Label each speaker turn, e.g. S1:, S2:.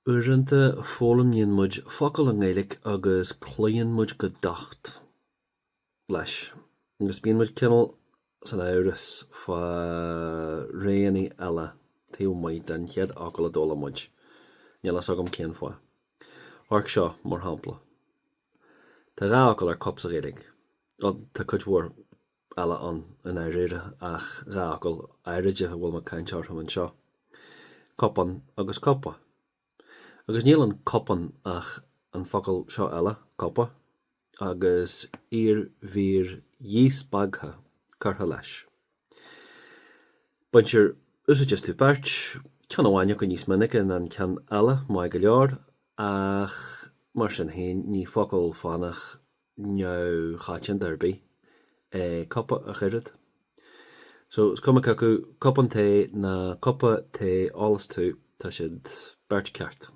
S1: Uaireanta foghlaimíonn muid focal i nGaeilge agus cloíonn muid go docht leis agus bíonn muid cineál san amhras fá roghanna eile taobh amuigh den chéad fhocal a d'fhoghlaim muid. Níl fhios agam cén fáth. Amharc seo mar shampla. Tá dhá fhocal ar cup sa Ghaeilge. Bhuel, tá cuid mhór eile ann i ndáiríre ach dhá fhocal áiride a bhfuil mé ag caint orthu anseo, cupán agus cupa. Agus níl in cupán ach an focal seo eile, cupa, agus iarmhír dhíspeagtha curtha leis. Baintear úsáid astu beirt, ceann amháin acu níos minice ná an ceann eile, maith go leor, ach mar sin féin ní focal fánach neamhchoitianta ar bith é cupa ach oiread. So, is cuma cé acu cupán tae ná cupa tae a ólas tú, tá siad beirt ceart.